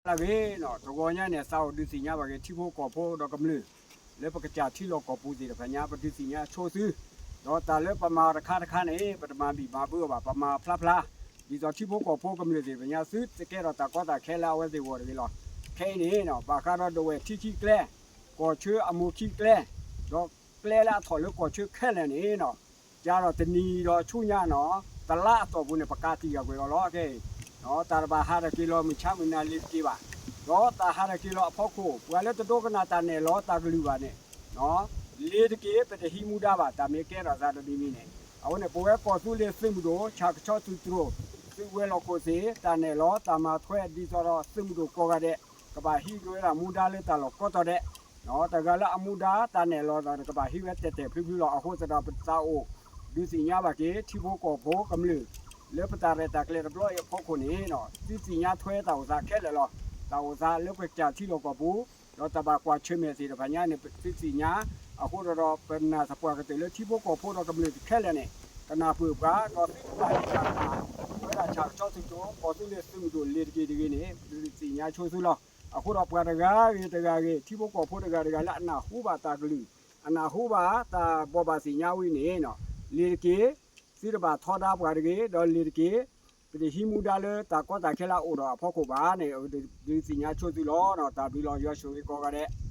အဂ့ၤနီၤ တဂီၤညါန့ၣ် သးအိၣ်ဒုးသ့ၣ်ညါဘၣ်က့ၤ ထံဖိကီၢ်ဖိဒီးကမျၢၢ် လၢပကစၢ်ထံလီၢ်ကီၢ်ပူၤသ့ၣ်တဖၣ်ညါ ပဒုးသ့ၣ်ညါဆိသု, ဒီးတၢ်လၢပမၤတခါတခါန့ၣ် ပတမၤဘံၣ်မၤဘၢဘၣ် ပမၤဖျါဖျါ, ဒ်သိးထံဖိကီၢ်ဖိကမျၢၢ်သ့ၣ်တဖၣ်ညါ သုတကဲထီၣ်တၢ်ကီတၢ်ခဲလၢအဝဲသ့ၣ်အဂီၢ်တဂ့ၤလီၤ. ခဲအံၤန့ၣ် ဘၣ်ဃးဒီးဒဝဲၢ်ထံခံကျဲ, ကီၢ်ဆၢအမိၢ်ခံကျဲ, ဒီးကျဲလၢအထီၣ်လၢကီၢ်ဆၢခဲလၢာ်န့ၣ်နီၤ ကဒီးတနံၤဒီးဆူညါနီၤ တလါအသီၣ်ပူၤန့ၣ် ပကးတံာ်ဃာ်ကွံာ်အီၤလီၤ. ခဲအံၤ တၢ်တဘၣ်ဟးထီၣ်က့ၤလီၤမုၢ်ဆါမုၢ်နၤလ့ၤတက့ၢ်ဘၣ်, ဒီးတၢ်ဟးထီၣ်က့ၤလီၤအဖီခိၣ် ပှၤလၢတဒိကနၣ်တၢ်နဲၣ်လီၤတၢ်ကလုၢ်ဘၣ်န့ၣ် လ့ၤတက့ၢ် ပတဟံးမူဒါဘၣ် တၢ်မ့ၢ်ကဲထီၣ်သးတမံၤမံၤန့ၣ်, အဃိန့ၣ် ပဝဲကီၢ်သူလ့ၤသုးမုၢ်ဒိၣ် ဆၣ်ကဆီသုးတြိၤ သုးဝဲၤလီၢ်ခိၣ်သ့ၣ် တၢ်နဲၣ်လီၤတၢ်မၤထွဲဒ်သိးဒီးသုးမုၢ်ဒိၣ်ကိးဂၤဒဲး ကဘၣ်ဟံးက့ၤဝဲဒၣ်မူဒါလၢတၢ်လီၢ်ကိးတီၤဒဲး, တဂၤလၢအမူဒါတၢ်နဲၣ်လီၤဒီး ကဘၣ်ဟံးဝဲတဲာ်တဲာ်ဖျုဖျုလီၤ. အဃိသတးဒီး ပသးအိၣ်ဒုးသ့ၣ်ညါဘၣ်က့ၤ ထံဖိကီၢ်ဖိကမျၢၢ် လၢပတၢ်ရဲၣ်တၢ်ကျဲၤတဘျီအံၤအဖီခိၣ်န့ၣ် သုသ့ၣ်ညါထွဲတၢ်အိၣ်သးခဲလၢာ်လီၤ. တၢ်အိၣ်သးလၢပကစၢ်ထံလီၢ်ကီၢ်ပူၤ ဒီးတၢ်ဘၣ်ကွၢ်ဆၢၣ်မဲာ်သ့ၣ်တဖၣ်ညါန့ၣ် သုသ့ၣ်ညါ, အဃိဒီး ပနာ်သပှၢ်ကတၢၢ်လၢထံဖိကီၢ်ဖိဒီးကမျၢၢ်ခဲလၢာ်န့ၣ် ကနၢ်ပၢၢ်ပှၤ ဒီးသုတဘၣ်ဟ့ၣ်ဆၣ်တဖၣ် ဝဲဒၣ်ဆၣ်ကဆီသုးတြိၤ ကီၢ်သူလ့ၤသုးမုၢ်ဒိၣ်လ့ၤတက့ၢ်တဂ့ၤန့ၣ် ဒုးသ့ၣ်ညါဆိသုလီၤ. အဃိဒီးပှၤတဂၤဂ့ၤတဂၤဂ့ၤ ထံဖိကီၢ်ဖိတဂၤတဂၤလၢအနၢ်ဟူဘၣ်တၢ်ကလုၢ် အနၢ်ဟူဘၣ်တၢ်ဘိးဘၣ်သ့ၣ်ညါဝဲန့ၣ် လ့ၤတက့ၢ် သုတဘၣ်ထီဒါပှၤတဂ့ၤ ဒီးလ့ၤတက့ၢ် ပတဟံးမူဒါလၢတၢ်ကီတၢ်ခဲလၢအအိၣ်ဒီးအဖီခိၣ်ဘၣ်န့ၣ် ဒုးသ့ၣ်ညါဆိသုလီၤ. တၢ်ဘျုးလီၤ ယွၤဆိၣ်ဂ့ၤကိးဂၤဒဲး.